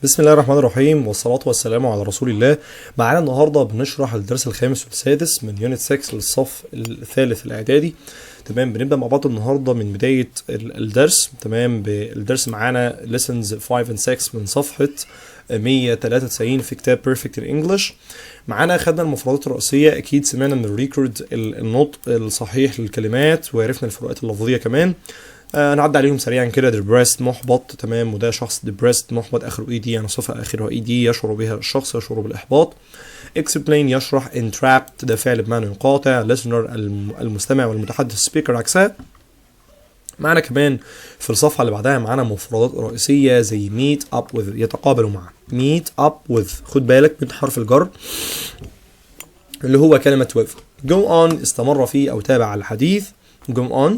بسم الله الرحمن الرحيم، والصلاة والسلام على رسول الله. معانا النهاردة بنشرح الدرس الخامس والسادس من unit 6 للصف الثالث الإعدادي. تمام، بنبدأ مع بعض النهاردة من بداية الدرس. تمام، الدرس معانا lessons 5 and 6 من صفحة 193 في كتاب Perfect in English. معانا خدنا المفردات الرئيسية، أكيد سمعنا من ال record النطق الصحيح للكلمات، وعرفنا الفروقات اللفظية كمان. نعدي عليهم سريعا كده. depressed محبط، تمام، وده شخص depressed محبط، اخره ed، يعني صفة اخرها ed يشعر بها الشخص، يشعر بالاحباط. explain يشرح. interrupt ده فعل بمعنى يقاطع. listener المستمع، والمتحدث speaker عكسها. معانا كمان في الصفحة اللي بعدها معانا مفردات رئيسية زي meet up with يتقابل مع. meet up with، خد بالك من حرف الجر اللي هو كلمة with. go on استمر فيه أو تابع الحديث go on.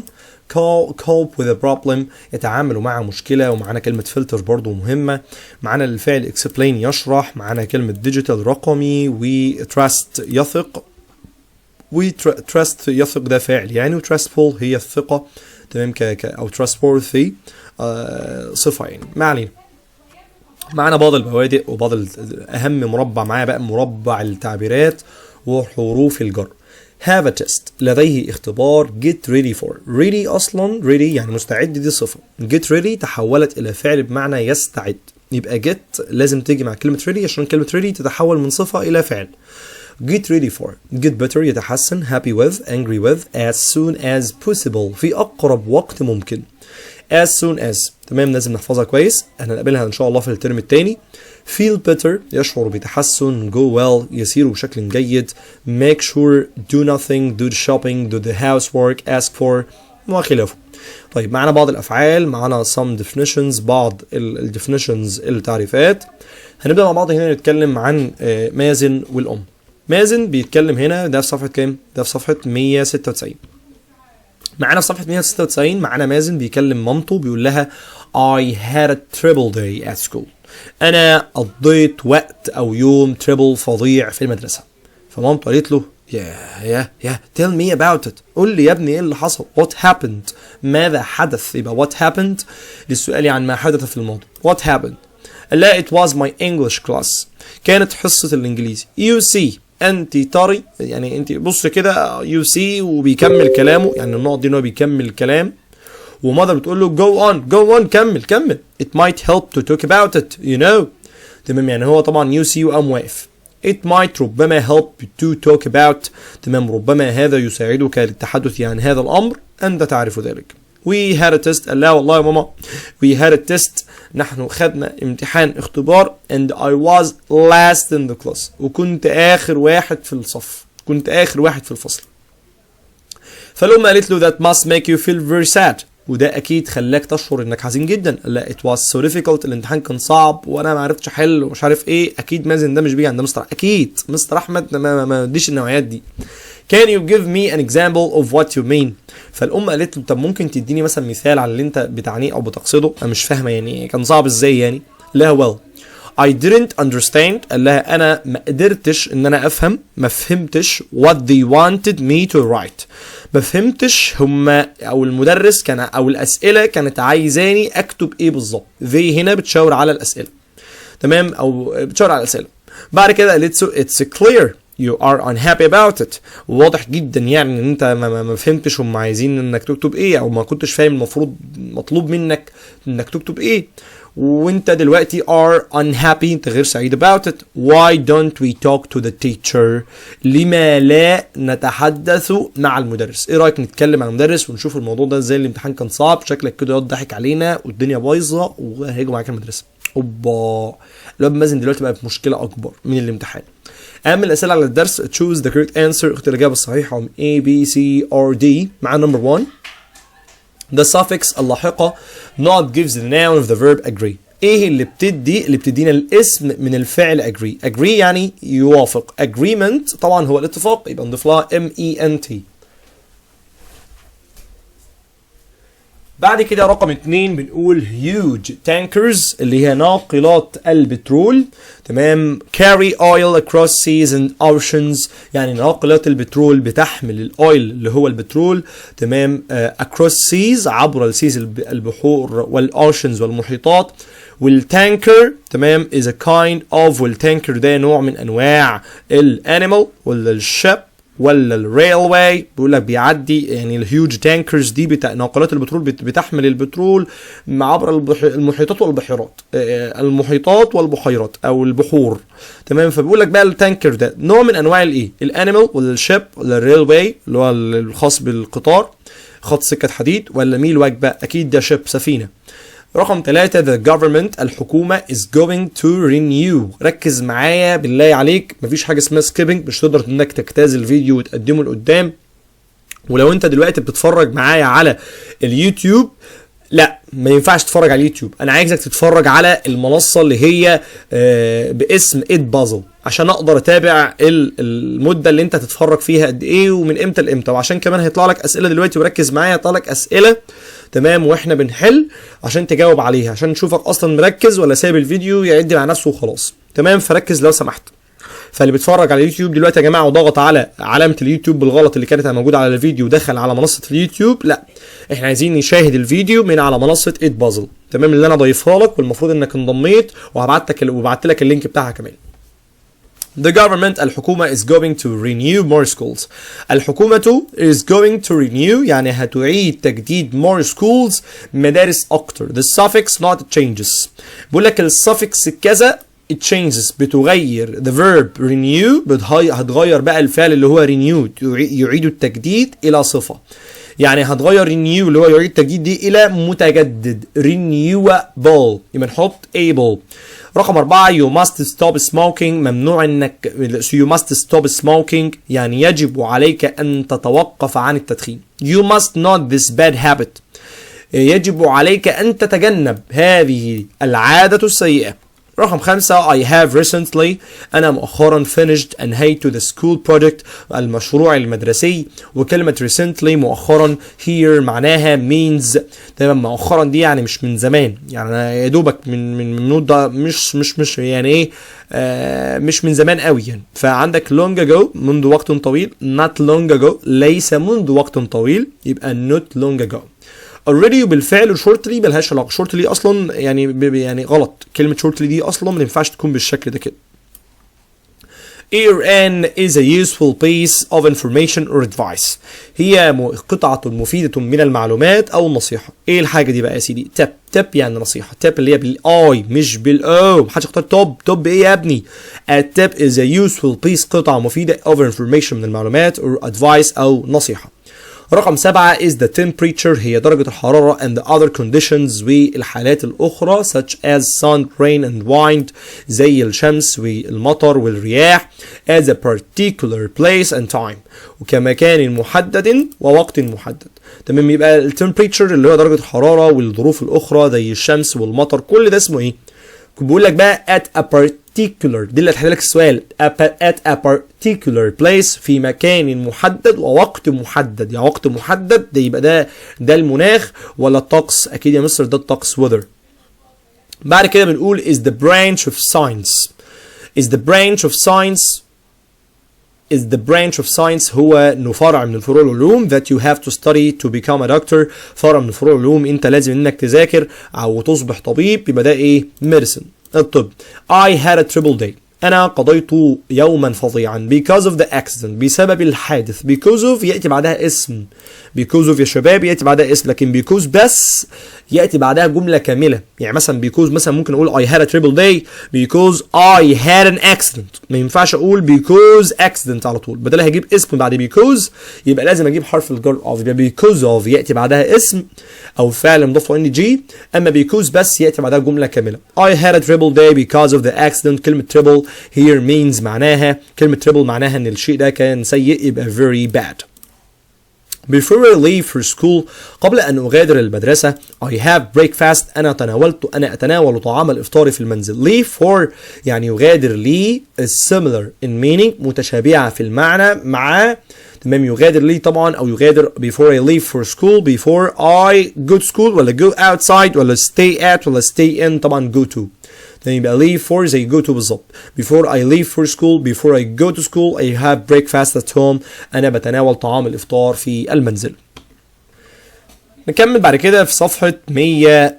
cope with a problem يتعامل مع مشكلة، ومعانا كلمة filter برضو مهمة. معانا الفعل explain يشرح. معانا كلمة digital رقمي، و trust يثق، و trust يثق ده فاعل يعني، و trustful هي الثقة، تمام، ك ك او trustworthy صفة يعني. ما علينا، معانا بعض البوادئ وبعض اهم مربع معايا بقى مربع التعبيرات وحروف الجر. have a test لديه اختبار. get ready for، ready اصلا ready يعني مستعد، دي صفة. get ready تحولت الى فعل بمعنى يستعد، يبقى get لازم تيجي مع كلمة ready عشان كلمة ready تتحول من صفة الى فعل. get ready for، get better يتحسن، happy with، angry with، as soon as possible في اقرب وقت ممكن. as soon as، تمام، لازم نحفظها كويس، هنقابلها ان شاء الله في الترم الثاني. feel better يشعر بتحسن. go well يسير بشكل جيد. make sure، do nothing، do the shopping، do the housework، ask for وخلافه. طيب، معانا بعض الافعال، معانا some definitions، بعض ال definitions التعريفات. هنبدا مع بعض هنا نتكلم عن مازن والام. مازن بيتكلم هنا، ده في صفحة كام؟ ده في صفحة 196. معانا في صفحة 196 معانا مازن بيكلم مامته، بيقول لها I had a terrible day at school، انا قضيت وقت او يوم terrible فظيع في المدرسه. فمامته قالت له yeah, tell me about it، قول لي يا ابني ايه اللي حصل. what happened ماذا حدث، يبقى what happened للسؤال عن ما حدث في الماضي. what happened؟ قال لها it was my English class، كانت حصة الانجليزي. you see انت تري، يعني انت بص كده، you see، وبيكمل كلامه، يعني النقط دي ان هو بيكمل الكلام، و mother بتقول له go on، go on، كمل كمل، it might help to talk about it you know. تمام، يعني هو طبعا you see وقام واقف. it might ربما help to talk about، تمام، ربما هذا يساعدك للتحدث عن هذا الأمر، أنت تعرف ذلك. we had a test، قال لها والله يا ماما we had a test، نحن خدنا امتحان اختبار، and I was last in the class، وكنت آخر واحد في الصف، كنت آخر واحد في الفصل. فالأم قالت له that must make you feel very sad، وده اكيد خلاك تشعر انك حزين جدا. لا، it was so difficult، الامتحان كان صعب وانا ما عرفتش احل ومش عارف ايه. اكيد مازن ده مش بيجي عند مستر، اكيد مستر احمد ما اديش النوعيات دي. Can you give me an example of what you mean؟ فالام قالت له طب ممكن تديني مثلا مثال على اللي انت بتعنيه او بتقصده؟ انا مش فاهمه يعني كان صعب ازاي يعني. لا، well، I didn't understand، قال لها انا ما قدرتش ان انا افهم، ما فهمتش what they wanted me to write، ما فهمتش هما او المدرس كان او الاسئلة كانت عايزاني اكتب ايه بالظبط. they هنا بتشاور على الاسئله، تمام، او بتشاور على الاسئله. بعد كده قالت له it's clear you are unhappy about it، واضح جدا يعني ان انت ما فهمتش هم عايزين انك تكتب ايه، او ما كنتش فاهم المفروض مطلوب منك انك تكتب ايه، وانت دلوقتي are unhappy انت غير سعيد about it. why don't we talk to the teacher؟ لما لا نتحدث مع المدرس؟ ايه رايك نتكلم مع المدرس ونشوف الموضوع ده ازاي؟ الامتحان كان صعب، شكلك كده ضحك علينا والدنيا بايظة وهيجوا معاك المدرسه. اوبا، الواد مازن دلوقتي بقى في مشكلة اكبر من الامتحان. اهم الاسئلة على الدرس: choose the correct answer، اختار الاجابة الصحيحة من A، B، C or D. مع number 1، the suffix اللاحقة not gives the noun of the verb agree. ايه اللي بتدي، اللي بتدينا الاسم من الفعل agree؟ agree يعني يوافق، agreement طبعا هو الاتفاق، يبقى نضيف لها m e n t. بعد كده رقم 2 بنقول huge tankers اللي هي ناقلات البترول، تمام، carry oil across seas and oceans، يعني ناقلات البترول بتحمل ال oil اللي هو البترول، تمام، across seas عبر ال seas البحور وال oceans والمحيطات. وال tanker تمام is a kind of، وال tanker ده نوع من انواع ال animal ولا ال ship ولا ال railway؟ بيقول لك بيعدي يعني ال huge tankers دي بتاع ناقلات البترول بتحمل البترول عبر المحيطات والبحيرات، المحيطات والبحيرات او البحور، تمام. فبيقول لك بقى ال tanker ده نوع من انواع الايه؟ ال animal ولا ال ship ولا ال railway اللي هو الخاص بالقطار، خط سكة حديد، ولا meal وجبه؟ اكيد ده ship، سفينه. رقم 3، the government الحكومة is going to renew. ركز معايا بالله عليك، مفيش حاجة اسمها skipping، مش تقدر انك تجتاز الفيديو وتقدمه لقدام. ولو انت دلوقتي بتتفرج معايا على اليوتيوب، لا، ما ينفعش تتفرج على اليوتيوب. انا عايزك تتفرج على المنصة اللي هي باسم Edpuzzle عشان اقدر اتابع المدة اللي انت تتفرج فيها قد ايه ومن امتى لامتى، وعشان كمان هيطلع لك اسئلة دلوقتي، وركز معايا، هيطلع لك اسئله، تمام، واحنا بنحل عشان تجاوب عليها، عشان نشوفك اصلا مركز ولا سايب الفيديو يعد مع نفسه وخلاص، تمام. فركز لو سمحت. فاللي بيتفرج على اليوتيوب دلوقتي يا جماعة وضغط على علامة اليوتيوب بالغلط اللي كانت موجودة على الفيديو ودخل على منصة اليوتيوب، لا، احنا عايزين نشاهد الفيديو من على منصة Edpuzzle، تمام، اللي انا ضايفها لك والمفروض انك انضميت وبعت لك ال link بتاعها كمان. The government الحكومة is going to renew more schools. الحكومة is going to renew يعني هتعيد تجديد more schools، مدارس أكتر. The suffix not changes. بيقول لك ال suffix كذا it changes بتغير the verb renew، هتغير بقى الفعل اللي هو renew، يعيد التجديد، إلى صفة. يعني هتغير renew اللي هو يعيد التجديد دي إلى متجدد، renewable، يبقى نحط able. رقم 4، you must stop smoking، ممنوع انك you must stop smoking يعني يجب عليك ان تتوقف عن التدخين. you must not this bad habit، يجب عليك ان تتجنب هذه العادة السيئة. رقم 5، I have recently أنا مؤخرا finished أنهيت the school project المشروع المدرسي. وكلمة recently مؤخرا here معناها means، تمام، مؤخرا دي يعني مش من زمان، يعني يا دوبك من مدة مش يعني ايه مش من زمان قوي يعني. فعندك long ago منذ وقت طويل، not long ago ليس منذ وقت طويل، يبقى not long ago. already بالفعل، shortly ملهاش علاقه، shortly اصلا يعني يعني غلط، كلمة shortly دي اصلا ما ينفعش تكون بالشكل ده كده. A or an is a useful piece of information or advice. هي قطعة مفيدة من المعلومات أو النصيحة. إيه الحاجة دي بقى يا سيدي؟ tip، tip يعني نصيحة. tip اللي هي بال I مش بال O، محدش يختار top. top إيه يا ابني؟ A tip is a useful piece قطعة مفيدة of information من المعلومات or advice أو نصيحة. رقم 7، is the temperature هي درجة الحرارة and the other conditions والحالات الأخرى such as sun, rain and wind زي الشمس والمطر والرياح at a particular place and time وكمكان محدد ووقت محدد، تمام. يبقى ال temperature اللي هو درجة الحرارة والظروف الأخرى زي الشمس والمطر، كل ده اسمه ايه؟ بيقول لك بقى at a particular، دي اللي هتحل لك السؤال، at a particular place في مكان محدد ووقت محدد. يعني وقت محدد ده يبقى ده المناخ ولا الطقس؟ اكيد يا مستر ده الطقس، weather. بعد كده بنقول is the branch of science، is the branch of science، is the branch of science هو انه فرع من فروع العلوم that you have to study to become a doctor. فرع من فروع العلوم انت لازم انك تذاكر او تصبح طبيب، يبقى ده ايه؟ medicine، الطب. I had a terrible day، انا قضيت يوما فظيعا because of the accident بسبب الحادث. because of ياتي بعدها اسم، because of يا شباب ياتي بعدها اسم، لكن because بس ياتي بعدها جملة كامله. يعني مثلا because مثلا ممكن اقول I had a terrible day because I had an accident. ما ينفعش اقول because accident على طول، بدل هجيب اسم بعد because يبقى لازم اجيب حرف الجر of. يبقى because of ياتي بعدها اسم او فعل مضاف ing، اما because بس ياتي بعدها جملة كامله. I had a terrible day because of the accident. كلمة terrible here means معناها، كلمة terrible معناها ان الشيء ده كان سيء، يبقى very bad. Before I leave for school قبل أن أغادر المدرسة I have breakfast، أنا أتناول طعام الإفطار في المنزل. leave for يعني يغادر لي is similar in meaning متشابهة في المعنى مع، تمام، يغادر لي طبعا أو يغادر before I leave for school، before I go to school ولا go outside ولا stay at ولا stay in؟ طبعا go to، تمام. يبقى leave for زي go to بالظبط. before I leave for school، before I go to school، I have breakfast at home، أنا بتناول طعام الإفطار في المنزل. نكمل بعد كده في صفحة 100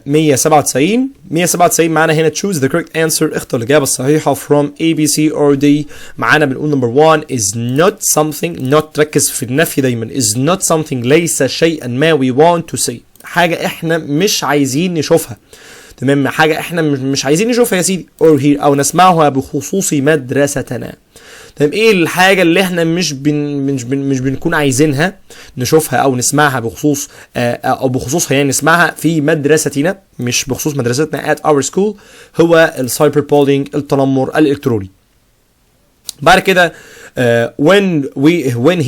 197. 197 معانا هنا choose the correct answer، اختر الإجابة الصحيحة from A B C or D. معانا بنقول number 1 is not something، not ركز في النفي دايما، is not something ليس شيئا ما we want to see، حاجة احنا مش عايزين نشوفها. تمام، حاجة احنا مش عايزين نشوفها يا سيدي، or hear او نسمعها بخصوص مدرستنا. تمام، ايه الحاجة اللي احنا مش بنكون عايزينها نشوفها او نسمعها بخصوص او بخصوصها، يعني نسمعها في مدرستنا مش بخصوص مدرستنا at our school، هو ال cyber bullying، التنمر الالكتروني. بعد كده when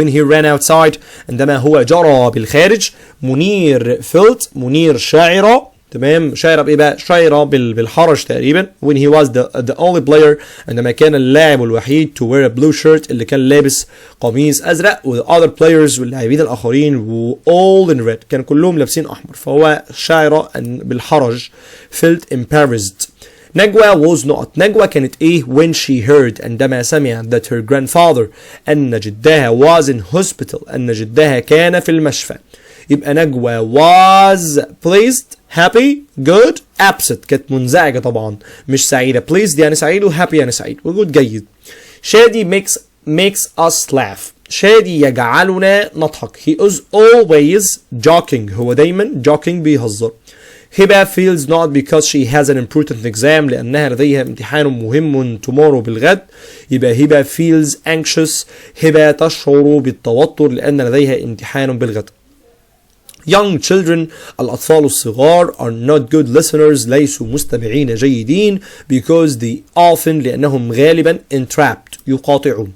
he ran outside، عندما هو جرى بالخارج، منير felt، منير شعر. تمام، شعر بايه بقى؟ شعر بالحرج تقريبا. when he was the only player، عندما كان اللاعب الوحيد to wear a blue shirt، اللي كان لابس قميص ازرق، و the other players واللاعبين الاخرين و all in red، كان كلهم لابسين احمر، فهو شعر بالحرج، felt embarrassed. نجوى was not، نجوى كانت ايه when she heard، عندما سمعت that her grandfather، ان جدها was in hospital، ان جدها كان في المشفى. يبقى نجوى was pleased، happy، good، upset. كانت منزعجة طبعا، مش سعيدة. pleased يعني سعيد، و happy يعني سعيد، و good جيد. شادي makes us laugh، شادي يجعلنا نضحك. he is always joking، هو دايما joking بيهزر. هبة feels not because she has an important exam، لأنها لديها امتحان مهم tomorrow بالغد. يبقى هبة feels anxious، هبة تشعر بالتوتر لأن لديها امتحان بالغد. Young children، الأطفال الصغار، are not good listeners، ليسوا مستمعين جيدين، because they often، لأنهم غالبا، interrupt، يقاطعون.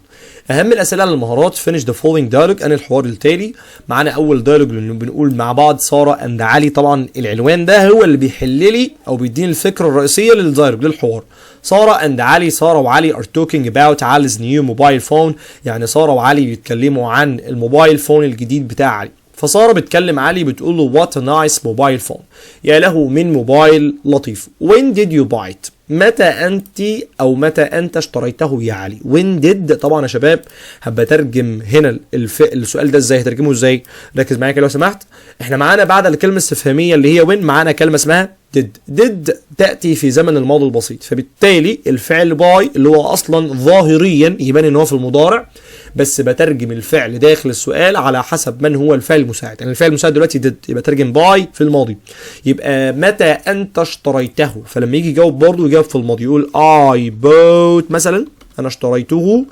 أهم الأسئلة على المهارات: finish the following dialogue، أنا الحوار التالي. معانا أول dialogue اللي بنقول مع بعض سارة and علي. طبعا العنوان ده هو اللي بيحل لي أو بيديني الفكرة الرئيسية لل dialogue، للحوار. سارة and علي، سارة وعلي، are talking about Ali's new mobile phone، يعني سارة وعلي بيتكلموا عن ال mobile phone الجديد بتاع علي. فساره بتكلم علي بتقول له: what a nice mobile phone، يا له من موبايل لطيف. when did you buy it؟ متى انت او متى انت اشتريته يا علي؟ when did، طبعا يا شباب هبقى اترجم هنا السؤال ده ازاي؟ هترجمه ازاي؟ ركز معايا كده لو سمحت. احنا معانا بعد الكلمة الاستفهاميه اللي هي when معانا كلمة اسمها did. did تاتي في زمن الماضي البسيط، فبالتالي الفعل buy اللي هو اصلا ظاهريا يبان ان هو في المضارع، بس بترجم الفعل داخل السؤال على حسب من هو الفاعل المساعد. يعني الفاعل المساعد دلوقتي did، يبقى ترجم buy في الماضي، يبقى متى انت اشتريته. فلما يجي يجاوب برضه يجاوب في الماضي، يقول I bought مثلا، انا اشتريته،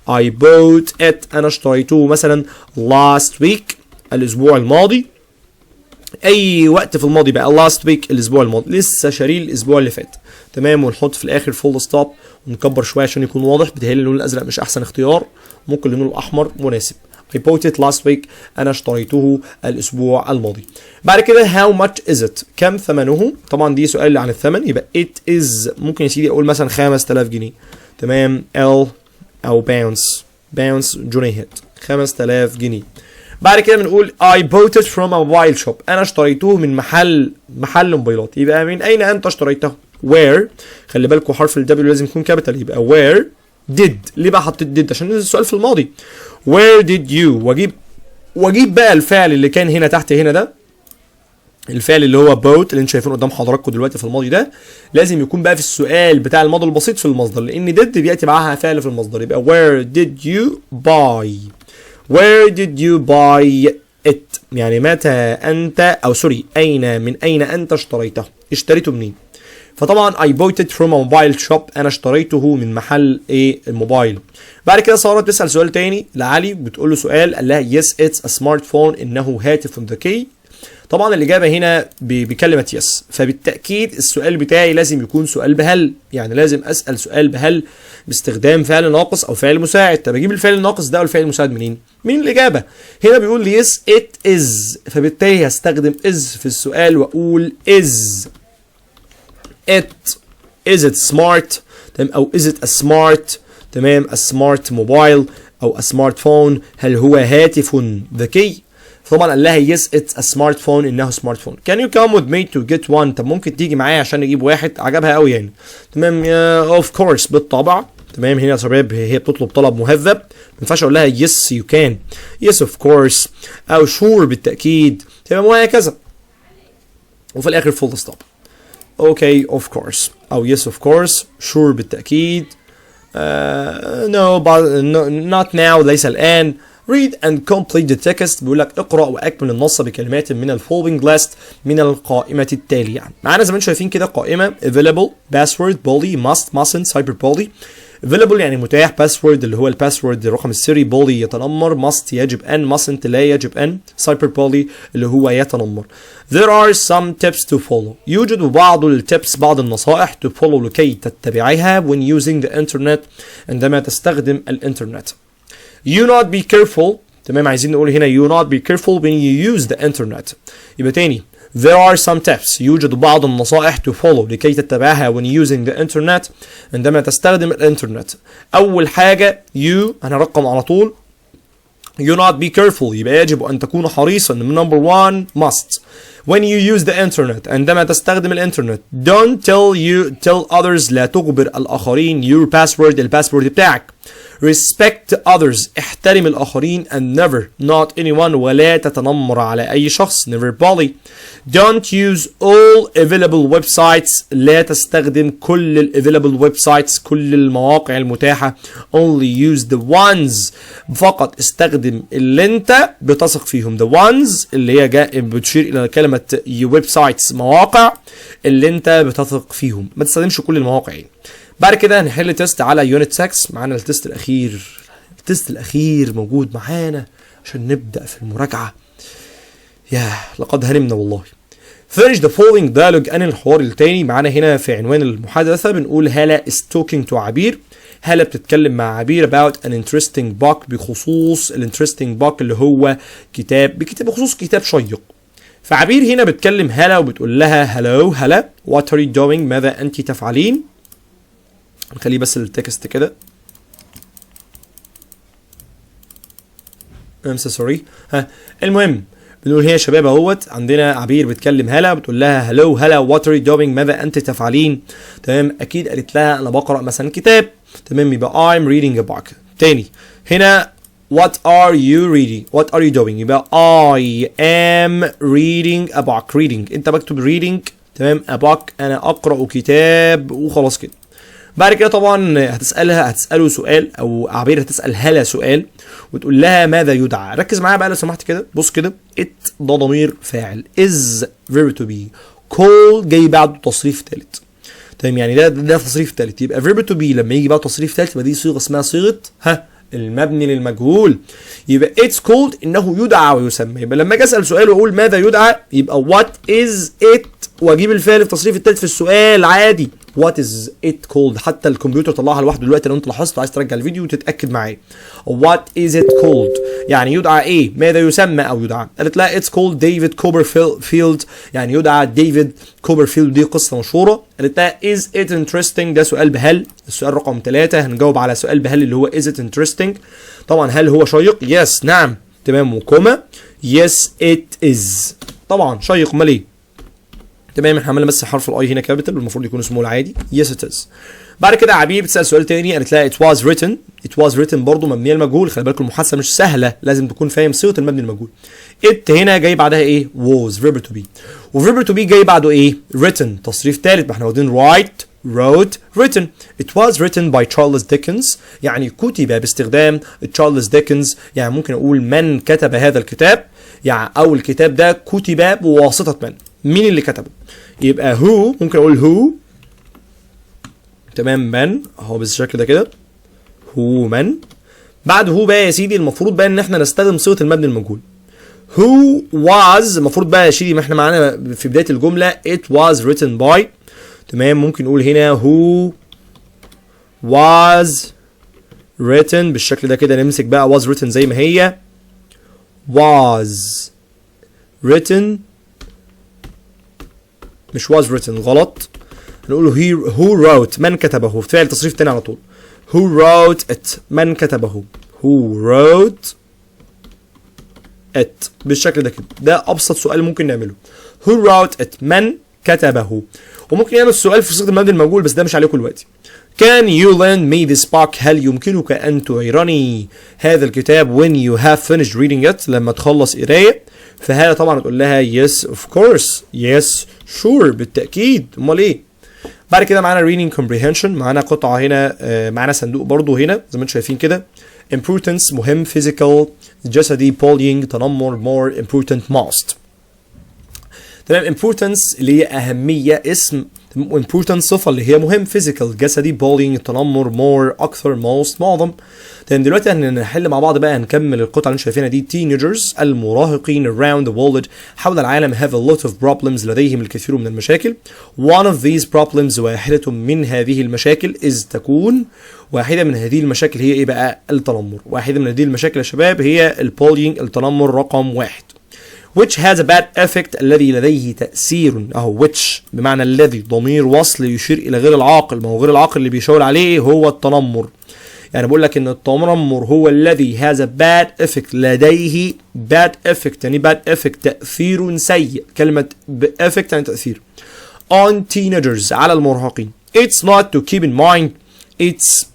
I bought it، انا اشتريته مثلا last week، الاسبوع الماضي. اي وقت في الماضي بقى، last week الاسبوع الماضي، لسه شاريه الاسبوع اللي فات. تمام، ونحط في الاخر full stop ونكبر شوية عشان يكون واضح. بتهيألي اللون الازرق مش احسن اختيار، ممكن اللون الاحمر مناسب. I bought it last week، انا اشتريته الاسبوع الماضي. بعد كده how much is it؟ كم ثمنه؟ طبعا دي سؤال عن الثمن، يبقى it is، ممكن يا سيدي اقول مثلا 5000 جنيه. تمام، L او pounds، pounds جنيهات، 5000 جنيه. بعد كده بنقول I bought it from a mobile shop، انا اشتريته من محل موبايلات. يبقى من اين انت اشتريته؟ where، خلي بالكوا حرف ال W لازم يكون capital، يبقى where did. ليه بقى حطيت did؟ عشان السؤال في الماضي. where did you، واجيب بقى الفعل اللي كان هنا تحت هنا ده، الفعل اللي هو bought اللي انتم شايفينه قدام حضراتكم دلوقتي في الماضي، ده لازم يكون بقى في السؤال بتاع الماضي البسيط في المصدر، لان did بياتي معاها فعل في المصدر. يبقى where did you buy، where did you buy it؟ يعني متى انت او sorry اين، من اين انت اشتريته؟ اشتريته منين؟ فطبعا I bought it from a mobile shop، انا اشتريته من محل ايه؟ الموبايل. بعد كده ساره بتسال سؤال تاني لعلي، بتقول له سؤال، قال لها: yes، it's a smartphone، انه هاتف ذكي. طبعا الاجابة هنا بكلمه yes، فبالتاكيد السؤال بتاعي لازم يكون سؤال بهل، يعني لازم اسال سؤال بهل باستخدام فعل ناقص او فعل مساعد. طب اجيب الفعل الناقص ده او الفعل المساعد منين؟ من الاجابه. هنا بيقول لي yes، it is، فبالتالي هستخدم is في السؤال واقول is it smart، تمام، او is it a smart، تمام، a smart mobile او a smartphone، هل هو هاتف ذكي؟ طبعا قال لها: yes، it's a smartphone، انه smartphone. can you come with me to get one؟ طب ممكن تيجي معايا عشان نجيب واحد؟ عجبها قوي يعني. تمام، of course، بالطبع. تمام، تمام، هنا يا شباب هي بتطلب طلب مهذب، ما ينفعش اقول لها yes you can، yes of course، او sure بالتاكيد، تمام، وهكذا. وفي الاخر full stop. okay of course او yes of course، sure بالتاكيد، no but no, not now ليس الان. read and complete the text، بيقول لك اقرأ واكمل النص بكلمات من ال following list، من القائمة التالية. معانا زي ما انتم شايفين كده قائمة: available، password، bully، must، mustn't، cyber bully. available يعني متاح، password اللي هو ال password الرقم السري، bully يتنمر، must يجب ان، mustn't لا يجب ان، cyber bully اللي هو يتنمر. There are some tips to follow، يوجد بعض ال tips، بعض النصائح، to follow لكي تتبعيها، when using the internet عندما تستخدم الانترنت. You not be careful، تمام، عايزين نقول هنا you not be careful when you use the internet. يبقى تاني، there are some tips، يوجد بعض النصائح، to follow لكي تتبعها، when using the internet عندما تستخدم الانترنت. أول حاجة you، هنرقم على طول، you not be careful، يبقى يجب أن تكون حريصا. number one must when you use the internet عندما تستخدم الانترنت. don't tell you tell others لا تخبر الآخرين، your password ال password بتاعك. respect others احترم الآخرين، and never not anyone ولا تتنمر على أي شخص، never bully. don't use all available websites لا تستخدم كل ال available websites، كل المواقع المتاحة، only use the ones فقط استخدم اللي انت بتثق فيهم. the ones اللي هي جاء بتشير الى كلمة websites مواقع، اللي انت بتثق فيهم، ما تستخدمش كل المواقع يعني. بعد كده هنحل test على unit 6. معانا ال test الاخير، ال test الاخير موجود معانا عشان نبدا في المراجعه. يا لقد هرمنا والله. finish the following dialogue، انهي الحوار التاني. معانا هنا في عنوان المحادثة بنقول هالة is talking to عبير، هالة بتتكلم مع عبير، about an interesting book بخصوص ال interesting book اللي هو كتاب، بكتاب، بخصوص كتاب شيق. فعبير هنا بتكلم هالة وبتقول لها hello هالة، what are you doing؟ ماذا انت تفعلين؟ نخليه بس ال text كده. I'm so sorry. ها، المهم بنقول هي يا شباب اهوت عندنا عبير بتكلم هلا، بتقول لها hello هلا، what are you doing؟ ماذا انت تفعلين؟ تمام، اكيد قالت لها انا بقرا مثلا كتاب. تمام، يبقى I'm reading a book. تاني هنا what are you reading؟ what are you doing؟ يبقى I am reading a book. reading، انت بكتب reading، تمام، a book انا اقرا كتاب وخلاص كده. بعد كده طبعا هتسالها، هتساله سؤال، او عبير هتسال هلا سؤال وتقول لها ماذا يدعى. ركز معايا بقى لو سمحت كده، بص كده، it ده ضمير فاعل، is verb to be، call جاي بعده تصريف ثالث. تمام، يعني ده تصريف ثالث، يبقى verb to be لما يجي بقى تصريف ثالث يبقى دي صيغة اسمها صيغة ها المبني للمجهول. يبقى it's called انه يدعى ويسمى. يبقى لما اجي اسال سؤال واقول ماذا يدعى، يبقى what is it واجيب الفعل في التصريف الثالث في السؤال عادي. what is it called؟ حتى الكمبيوتر طلعها لوحده دلوقتي، لو انت لاحظت وعايز ترجع الفيديو وتتاكد معايا. what is it called يعني يدعى ايه، ماذا يسمى او يدعى. قالت لها it's called David Copperfield، يعني يدعى ديفيد كوبرفيلد، دي قصة مشهوره. قالت لها is it interesting؟ ده سؤال بهل، السؤال رقم 3 هنجاوب على سؤال بهل اللي هو is it interesting. طبعا هل هو شيق؟ yes نعم، تمام، و comma yes it is، طبعا شيق امال ايه. تمام، احنا عملنا بس حرف ال I هنا capital، المفروض يكون small عادي. yes it is. بعد كده عبير بتسال سؤال تاني، قالت لها it was written. it was written برضه مبنية المجهول. خلي بالكم المحادثة مش سهله، لازم تكون فاهم صيغة المبني المجهول. it هنا جاي بعدها ايه؟ was verb to be، و verb to be جاي بعده ايه؟ written تصريف ثالث، ما احنا واخدين write، wrote، written. it was written by Charles Dickens، يعني كتب باستخدام تشارلز ديكنز. يعني ممكن اقول من كتب هذا الكتاب، يعني او الكتاب ده كتب بواسطة من، مين اللي كتبه؟ يبقى who، ممكن اقول who، تمام، من اهو بالشكل ده كده، who من. بعد who بقى يا سيدي المفروض بقى ان احنا نستخدم صيغة المبني المجهول. who was، المفروض بقى يا سيدي ما احنا معانا في بداية الجملة it was written by، تمام، ممكن نقول هنا who was written بالشكل ده كده. نمسك بقى was written زي ما هي، was written مش was written غلط، نقول he who wrote من كتبه، فعل تصريف تاني على طول. who wrote it من كتبه، who wrote it بالشكل ده كده. ده ابسط سؤال ممكن نعمله. who wrote it من كتبه. كتبه. وممكن يعمل السؤال في صيغة المبني المجهول، بس ده مش عليكم دلوقتي. Can you lend me this book؟ هل يمكنك أن تعيرني هذا الكتاب؟ when you have finished reading it، لما تخلص قراية. فهذا طبعا تقول لها yes of course، yes sure، بالتأكيد، امال ايه. بعد كده معانا reading comprehension، معانا قطعة هنا، معانا صندوق برضو هنا زي ما انتم شايفين كده. importance مهم، physical جسدي، bullying تنمر، more important most. تمام، importance اللي هي أهمية اسم، important صفة اللي هي مهم، physical جسدي، bullying تنمر، more أكثر، most معظم. تمام، دلوقتي هنحل مع بعض بقى، هنكمل القطعة اللي انتم شايفينها دي. teenagers المراهقين around the world حول العالم have a lot of problems لديهم الكثير من المشاكل. one of these problems واحدة من هذه المشاكل is تكون، واحدة من هذه المشاكل هي ايه بقى؟ التنمر. واحدة من هذه المشاكل يا شباب هي ال bullying، التنمر رقم واحد. which has a bad effect الذي لديه تأثير، اهو which بمعنى الذي، ضمير وصل يشير الى غير العاقل، ما هو غير العاقل اللي بيشاور عليه هو التنمر. يعني بقول لك ان التنمر هو الذي has a bad effect لديه bad effect، يعني bad effect تأثير سيء، كلمة effect يعني تأثير، on teenagers على المراهقين. it's not to keep in mind، it's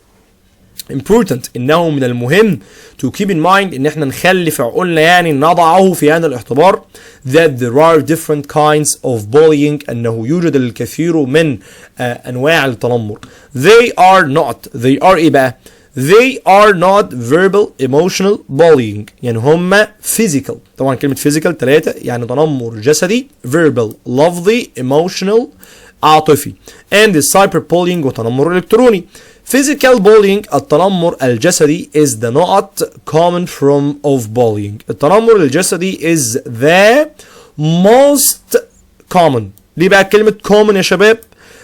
important انه من المهم، to keep in mind ان احنا نخلي في عقولنا، يعني نضعه في عين الاعتبار، that there are different kinds of bullying انه يوجد الكثير من انواع التنمر. they are not، they are ايه بقى؟ they are not verbal emotional bullying، يعني هم physical. طبعا كلمة physical ثلاثة، يعني تنمر جسدي، verbal لفظي، emotional عاطفي، and cyber bullying وتنمر الكتروني. physical bullying التنمر الجسدي is the not common form of bullying. التنمر الجسدي is the most common. ليه بقى كلمة common يا شباب؟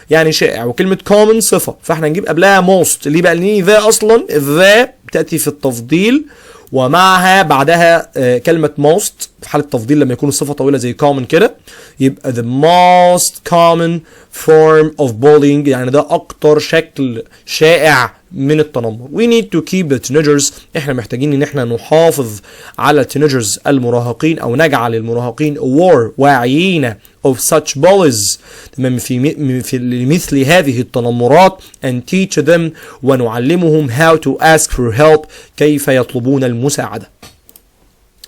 يعني شائع، وكلمة common صفة، فاحنا نجيب قبلها most. ليه بقى؟ لان the اصلا the بتأتي في التفضيل ومعها بعدها كلمة most في حالة التفضيل لما يكون الصفة طويلة زي common كده، يبقى the most common form of bullying، يعني ده أكتر شكل شائع من التنمر. we need to keep the teenagers، احنا محتاجين ان احنا نحافظ على teenagers المراهقين، او نجعل المراهقين aware واعيين of such bullies، تمام، في مثل هذه التنمرات، and teach them ونعلمهم how to ask for help كيف يطلبون المساعدة.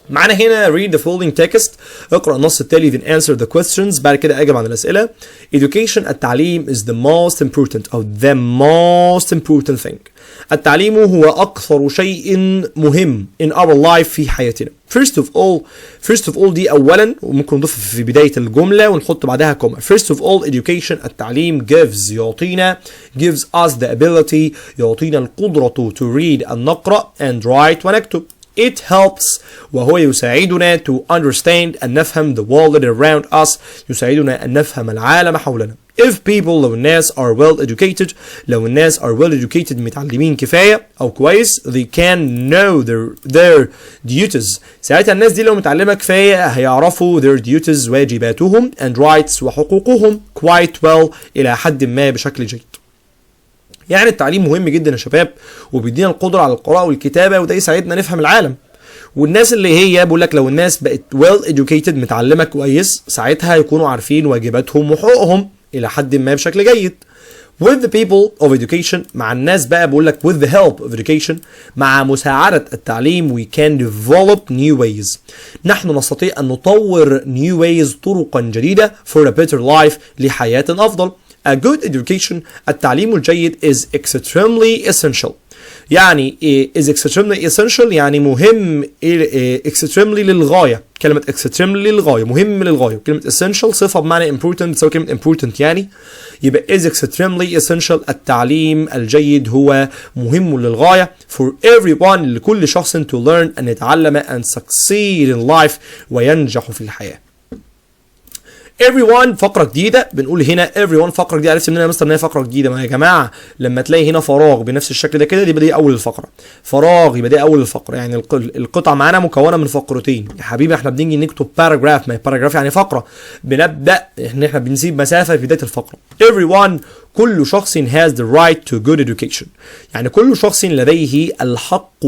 معانا هنا read the following text، اقرأ النص التالي، then answer the questions، بعد كده أجب عن الأسئلة. education التعليم is the most important أو the most important thing، التعليم هو أكثر شيء مهم، in our life في حياتنا. first of all، first of all دي أولا، وممكن نضيف في بداية الجملة ونحط بعدها comma. first of all education التعليم gives يعطينا، gives us the ability يعطينا القدرة، to read أن نقرأ، and write ونكتب. It helps وهو يساعدنا، to understand أن نفهم، the world around us يساعدنا أن نفهم العالم حولنا. If people لو الناس are well educated، لو الناس are well educated متعلمين كفاية أو كويس، they can know their duties، ساعتها الناس دي لو متعلمة كفاية هيعرفوا their duties واجباتهم، and rights وحقوقهم، quite well إلى حد ما بشكل جيد. يعني التعليم مهم جدا يا شباب، وبيدينا القدرة على القراءة والكتابة، وده يساعدنا نفهم العالم. والناس اللي هي بقول لك لو الناس بقت well educated متعلمة كويس، ساعتها يكونوا عارفين واجباتهم وحقوقهم إلى حد ما بشكل جيد. with the people of education مع الناس بقى، بقول لك with the help of education مع مساعدة التعليم، we can develop new ways نحن نستطيع أن نطور، new ways طرقا جديدة، for a better life لحياة أفضل. A good education التعليم الجيد is extremely essential، يعني إيه is extremely essential؟ يعني مهم extremely للغاية. كلمة extremely للغاية، مهم للغاية. كلمة essential صفة بمعنى important، بتساوي كلمة important يعني. يبقى is extremely essential، التعليم الجيد هو مهم للغاية، for everyone لكل شخص، to learn أن يتعلم، and succeed in life وينجح في الحياة. everyone فقرة جديدة، بنقول هنا everyone فقرة جديدة. عرفت منين يا مستر ان هي فقرة جديدة؟ ما يا جماعة لما تلاقي هنا فراغ بنفس الشكل ده كده يبقى دي أول الفقرة، فراغ يبقى دي أول الفقرة. يعني القطعة معانا مكونة من فقرتين يا حبيبي. احنا بنيجي نكتب paragraph، ما هي paragraph يعني فقرة، بنبدأ ان احنا بنسيب مسافة في بداية الفقرة. everyone كل شخص has the right to good education، يعني كل شخص لديه الحق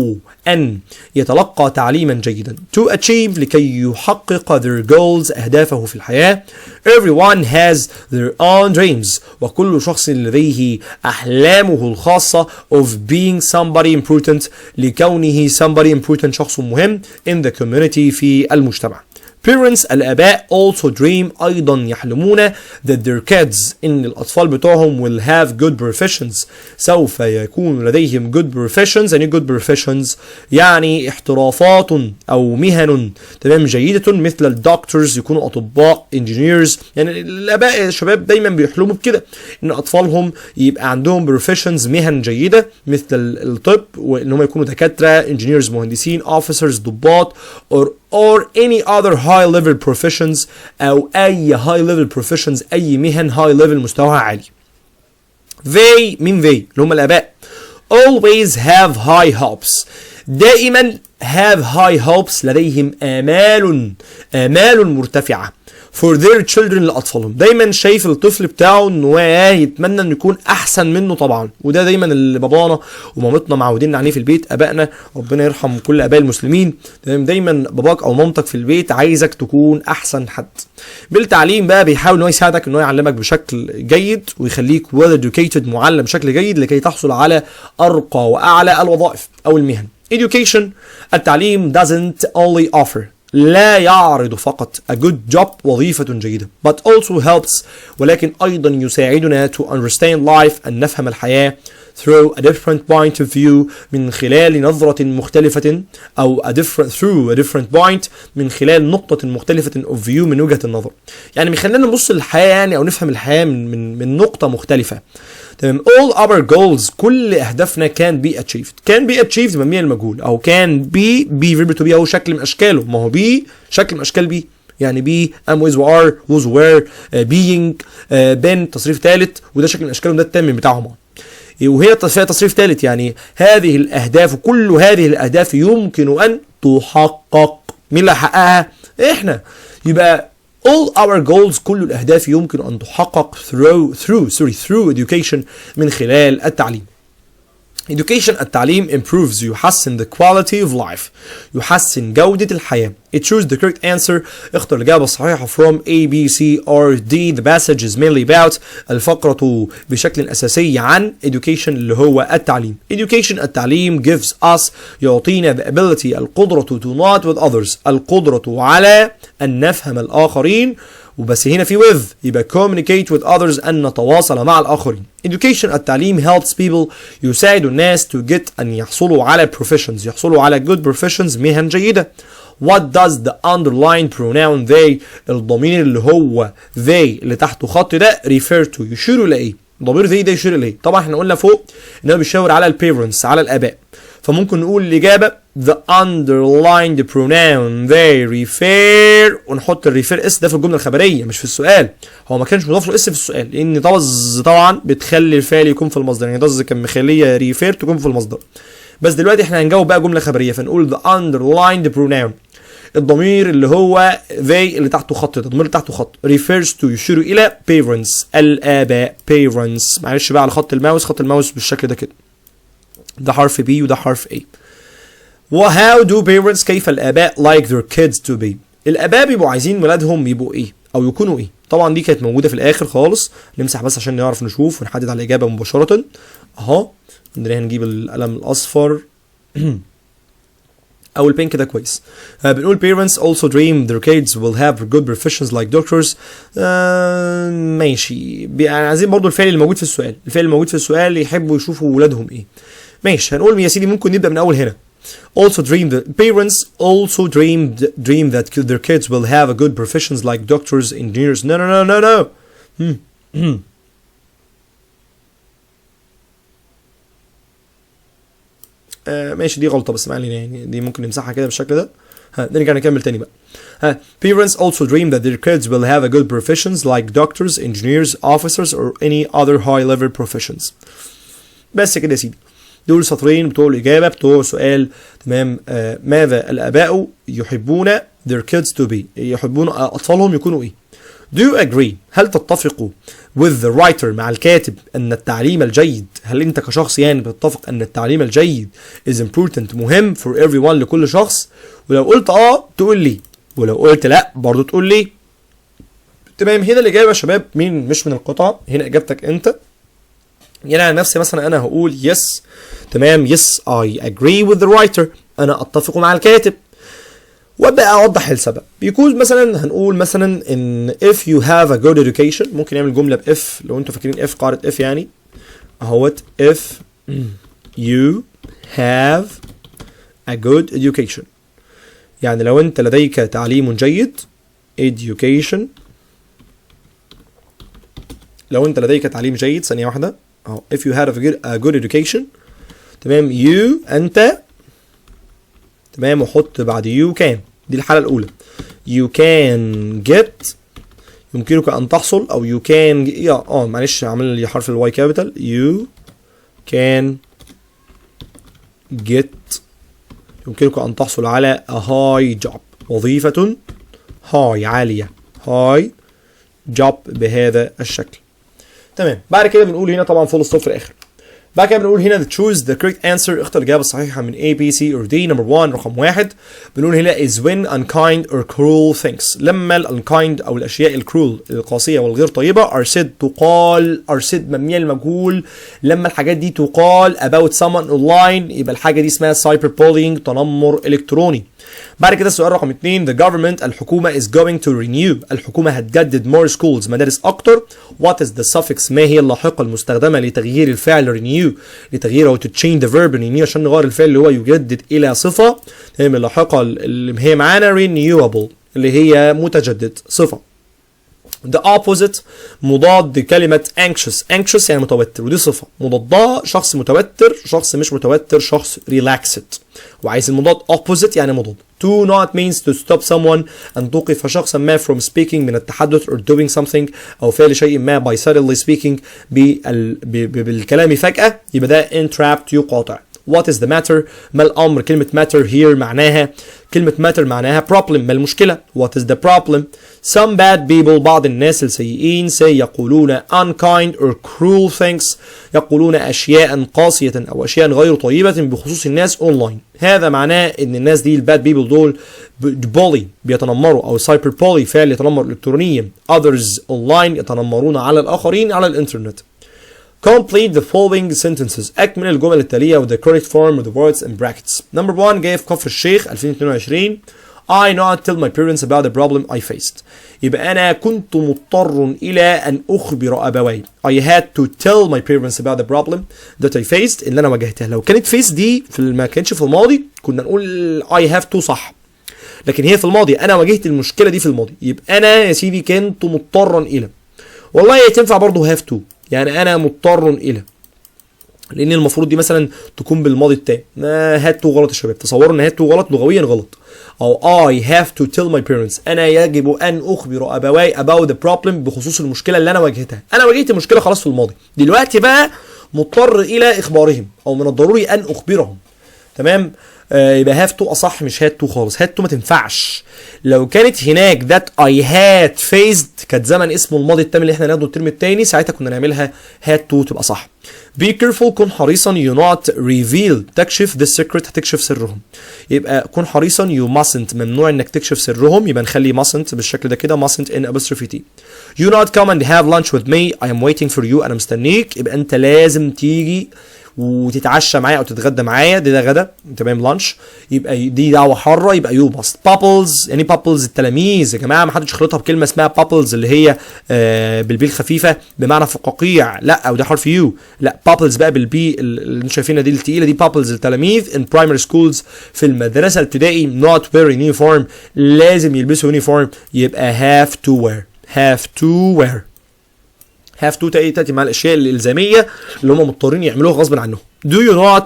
أن يتلقى تعليما جيدا. to achieve لكي يحقق their goals أهدافه في الحياة. everyone has their own dreams، وكل شخص لديه أحلامه الخاصة of being somebody important، لكونه somebody important شخص مهم in the community في المجتمع. parents الآباء also dream أيضا يحلمون that their kids إن الأطفال بتوعهم will have good professions، سوف يكون لديهم good professions. يعني good professions يعني احترافات أو مهن تمام جيدة، مثل ال doctors يكونوا أطباء، engineers. يعني الآباء الشباب دايما بيحلموا بكده إن أطفالهم يبقى عندهم professions مهن جيدة مثل الطب، وإن هم يكونوا دكاترة، engineers مهندسين، officers ضباط، or any other high level professions أو أي high level professions، أي مهن high level مستواها عالي. they مين they اللي هم الآباء always have high hopes، دائما have high hopes لديهم آمال مرتفعة for their children لأطفالهم. دايما شايف الطفل بتاعه ان هو يتمنى انه يكون احسن منه طبعا، وده دايما اللي بابانا ومامتنا معودين عليه في البيت، ابائنا ربنا يرحم كل اباء المسلمين. دايما باباك او مامتك في البيت عايزك تكون احسن حد. بالتعليم بقى بيحاول ان هو يساعدك ان هو يعلمك بشكل جيد ويخليك well educated معلم بشكل جيد لكي تحصل على ارقى واعلى الوظائف او المهن. education التعليم doesn't only offer لا يعرض فقط a good job وظيفة جيدة but also helps ولكن أيضا يساعدنا to understand life أن نفهم الحياة through a different point of view من خلال نظرة مختلفة أو a different through a different point من خلال نقطة مختلفة of view من وجهة النظر. يعني بيخلينا نبص للحياة يعني أو نفهم الحياة من نقطة مختلفة. تمام. all our goals كل أهدافنا can be achieved. can be achieved مبنية للمجهول أو can be be verb to be أهو شكل من أشكاله، ما هو be شكل من أشكال be، يعني be am is are was were being been تصريف ثالث، وده شكل من أشكالهم، ده التامن بتاعهم، وهي فيها تصريف ثالث. يعني هذه الأهداف كل هذه الأهداف يمكن أن تحقق. مين اللي حققها؟ إحنا. يبقى all our goals كل الأهداف يمكن أن تحقق through education من خلال التعليم. Education التعليم improves يحسن the quality of life يحسن جودة الحياة. It choose the correct answer اختر الإجابة الصحيحة from A B C or D. The passage is mainly about الفقرة بشكل أساسي عن education اللي هو التعليم. Education التعليم gives us يعطينا the ability القدرة to not with others القدرة على أن نفهم الآخرين، وبس هنا في with يبقى communicate with others أن نتواصل مع الآخرين. Education التعليم helps people يساعد الناس to get أن يحصلوا على professions يحصلوا على good professions مهن جيدة. What does the underlined pronoun they الضمير اللي هو they اللي تحته خط ده refer to يشير إلى إيه؟ ضمير they ده يشير إلى إيه؟ طبعا احنا قلنا فوق إن هو بيشاور على ال parents على الآباء، فممكن نقول الإجابة the underlined pronoun they refer ونحط ال refer s ده في الجملة الخبرية مش في السؤال. هو ما كانش مضاف له s في السؤال لأن does طبعا بتخلي الفعل يكون في المصدر، يعني does كان مخلية refer تكون في المصدر، بس دلوقتي احنا هنجاوب بقى جملة خبرية فنقول the underlined pronoun الضمير اللي هو they اللي تحته خط ده الضمير اللي تحته خط refers to يشير إلى parents الآباء parents. معلش بقى على خط الماوس، خط الماوس بالشكل ده كده، ده حرف B وده حرف A. و how do parents كيف الآباء like their kids to be الآباء بيبقوا عايزين ولادهم يبقوا إيه أو يكونوا إيه. طبعا دي كانت موجودة في الآخر خالص، نمسح بس عشان نعرف نشوف ونحدد على الإجابة مباشرة. أهو عندنا هنجيب القلم الأصفر أو ال pink ده كويس. بنقول parents also dream their kids will have good professions like doctors. ماشي، يعني عايزين برضو الفعل اللي موجود في السؤال، الفعل اللي موجود في السؤال يحبوا يشوفوا ولادهم إيه. ماشي، هنقول يا سيدي ممكن نبدأ من أول هنا. Also dream that parents also dream that their kids will have a good professions like doctors, engineers. No, no, no, no, no. ماشي، دي غلطة بس ما علينا، يعني دي ممكن نمسحها كده بالشكل ده. ها نرجع نكمل تاني بقى. ها parents also dream that their kids will have a good professions like doctors, engineers, officers or any other high level professions. بس كده يا سيدي، دول سطرين بتوع الإجابة بتوع سؤال تمام. ماذا الآباء يحبون their kids to be يحبون أطفالهم يكونوا إيه. Do you agree، هل تتفق، with the writer، مع الكاتب، أن التعليم الجيد، هل أنت كشخص يعني بتتفق أن التعليم الجيد is important، مهم، for everyone، لكل شخص؟ ولو قلت اه تقول لي، ولو قلت لا برضو تقول لي. تمام، هنا الإجابة يا شباب مين؟ مش من القطعة، هنا إجابتك أنت. يعني عن نفسي مثلا أنا هقول yes. تمام، yes، I agree with the writer، أنا أتفق مع الكاتب، وابدا اوضح السبب. بيكون مثلا هنقول مثلا ان if you have a good education، ممكن نعمل جملة ب if لو انتوا فاكرين if، قاعدة if يعني اهوت، if you have a good education، يعني لو انت لديك تعليم جيد، education، لو انت لديك تعليم جيد، ثانية واحده، اهو، if you have a good education، تمام، you انت، تمام، وحط بعد you can، دي الحالة الأولى، you can get، يمكنك أن تحصل، أو you can، يا معلش عامل لي حرف ال Y capital، you can get، يمكنك أن تحصل على a high job، وظيفة high عالية، high job بهذا الشكل. تمام، بعد كده بنقول هنا طبعا full stop في الآخر. بعد كده بنقول هنا choose the correct answer، اختر الإجابة الصحيحة من A B C or D. number 1، رقم واحد، بنقول هنا is when unkind or cruel things، لما ال unkind أو الأشياء ال cruel، القاسية والغير طيبة، are said، تقال، are said مبنية للمجهول، لما الحاجات دي تقال about someone online، يبقى الحاجة دي اسمها cyber bullying، تنمر إلكتروني. بعد كده السؤال رقم اثنين، the government، الحكومة، is going to renew، الحكومة هتجدد، more schools، مدارس أكتر. what is the suffix، ما هي اللاحقة المستخدمة لتغيير الفعل renew، لتغيير أو to change the verb renew، عشان نغير الفعل اللي هو يجدد إلى صفة؟ تمام، اللاحقة اللي هي معانا renewable، اللي هي متجدد، صفة. The opposite، مضاد كلمة anxious. anxious يعني متوتر، ودي صفة، مضادها شخص متوتر، شخص مش متوتر، شخص relaxed، وعايز المضاد، opposite يعني مضاد. To not means to stop someone، أن توقف شخصا ما، from speaking، من التحدث، or doing something، أو فعل شيء ما، by suddenly speaking، بالكلام فجأة، يبقى ده interrupt، يقاطع. What is the matter، ما الأمر؟ كلمة matter here معناها، كلمة matter معناها problem، ما المشكلة؟ What is the problem؟ Some bad people، بعض الناس السيئين، say، يقولون، unkind or cruel things، يقولون أشياء قاسية أو أشياء غير طيبة بخصوص الناس online. هذا معناه إن الناس دي، ال bad people دول، bully، بيتنمروا، أو cyber bully، فعل يتنمر إلكترونيا، others online، يتنمرون على الآخرين على الإنترنت. Complete the following sentences، أكمل الجمل التالية، with the correct form of the words in brackets. Number one، جاي في كفر الشيخ 2022، I not tell my parents about the problem I faced. يبقى أنا كنت مضطر إلى أن أخبر أبوي. I had to tell my parents about the problem that I faced، اللي أنا واجهتها. لو كانت face دي في ما كانتش في الماضي كنا نقول I have to، صح. لكن هي في الماضي، أنا واجهت المشكلة دي في الماضي. يبقى أنا يا سيدي كنت مضطرا إلى. والله تنفع برضه have to، يعني انا مضطر الى، لان المفروض دي مثلا تكون بالماضي التام. ما had to غلط يا شباب، تصوروا ان had to غلط، لغويا غلط. او I have to tell my parents، انا يجب ان اخبر ابواي، about the problem، بخصوص المشكلة اللي انا واجهتها. انا واجهت المشكلة خلاص في الماضي، دلوقتي بقى مضطر الى اخبارهم او من الضروري ان اخبرهم. تمام، يبقى have to اصح، مش had to خالص، had to ما تنفعش. لو كانت هناك that I had faced، كانت زمن اسمه الماضي التام اللي احنا ناخده الترم الثاني، ساعتها كنا نعملها had to تبقى صح. be careful، كن حريصا، you not reveal، تكشف، the secret، هتكشف سرهم، يبقى كن حريصا، you mustn't، ممنوع انك تكشف سرهم، يبقى نخلي mustn't بالشكل ده كده، mustn't n apostrophe t. you not come and have lunch with me، I am waiting for you، انا مستنيك، يبقى انت لازم تيجي وتتعشى معايا او تتغدى معايا، ده غدا، تمام، lunch، يبقى دي دعوه حاره، يبقى you must. pupils، يعني pupils التلاميذ يا جماعه، ما حدش يخلطها بكلمه اسمها bubbles اللي هي بال B الخفيفة بمعنى فقاقيع، لا، او ده حرف U، لا، pupils بقى بال P اللي انتم شايفينها دي التقيله دي، pupils التلاميذ، in primary schools، في المدرسة الابتدائي، not wear uniform، لازم يلبسوا uniform، يبقى have to wear، have to wear. have to تأتي مع الأشياء الإلزامية اللي هم مضطرين يعملوها غصب عنهم. Do you not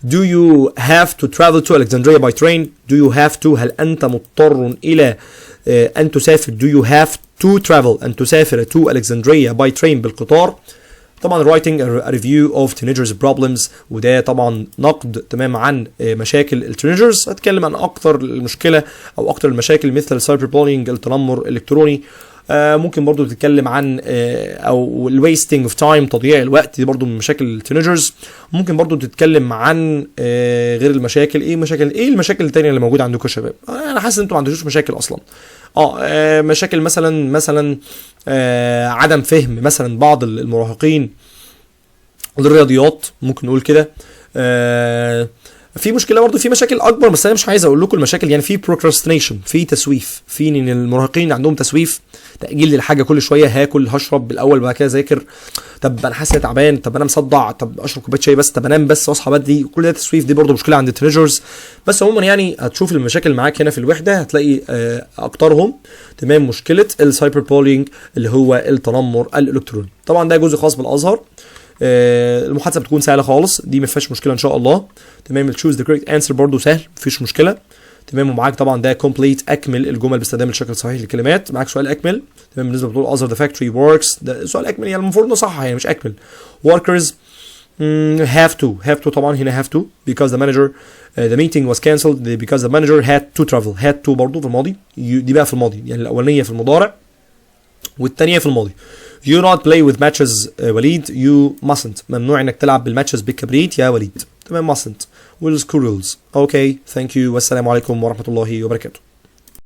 do you have to travel to Alexandria by train؟ Do you have to، هل أنت مضطر إلى أن تسافر، do you have to travel، أن تسافر، to Alexandria by train، بالقطار؟ طبعا writing a review of teenagers problems، وده طبعا نقد، تمام، عن مشاكل ال teenagers، هتكلم عن اكثر المشكلة او اكثر المشاكل مثل ال cyber bullying، التنمر الالكتروني. ممكن برضو تتكلم عن او ال wasting of time، تضييع الوقت، دي برضو من مشاكل ال teenagers. ممكن برضو تتكلم عن غير المشاكل، ايه مشاكل، ايه المشاكل التانية اللي موجودة عندكم يا شباب؟ انا حاسس ان انتوا ما عندكوش مشاكل اصلا. مشاكل مثلا عدم فهم مثلا بعض المراهقين للرياضيات، ممكن نقول كده. في مشكلة برضه، في مشاكل اكبر، بس انا مش عايز اقول لكم المشاكل. يعني في procrastination، في تسويف، في ان المراهقين عندهم تسويف، تاجيل للحاجة كل شويه، هاكل هشرب بالاول بعد كده اذاكر، طب انا حاسس إني تعبان، طب انا مصدع، طب اشرب كوباية شاي بس، طب انام بس واصحى بدري. كل ده تسويف، دي برضه مشكلة عند ال teenagers. بس عموما يعني هتشوف المشاكل معاك هنا في الوحده، هتلاقي اكترهم، تمام، مشكلة ال cyber bullying اللي هو التنمر الالكتروني. طبعا ده جزء خاص بالازهر. المحادثة بتكون سهلة خالص، دي ما فيهاش مشكلة ان شاء الله. تمام، ال choose the correct answer برضو سهل، مفيش مشكله. تمام، ومعاك طبعا ده complete، اكمل الجمل باستخدام الشكل الصحيح للكلمات. معاك سؤال اكمل، تمام، بالنسبة لبتوع الازهر، the factory works، ده سؤال اكمل، يعني المفروض انه صح، يعني مش اكمل. workers have to، have to طبعا هنا have to because the manager the meeting was cancelled because the manager had to travel، had to برضو في الماضي. دي بقى في الماضي، يعني الاولانية في المضارع والثانية في الماضي. you not play with matches وليد، you mustn't، ممنوع انك تلعب بال matches، بالكبريت يا وليد. تمام، mustn't وال school rules. okay، thank you، والسلام عليكم ورحمة الله وبركاته.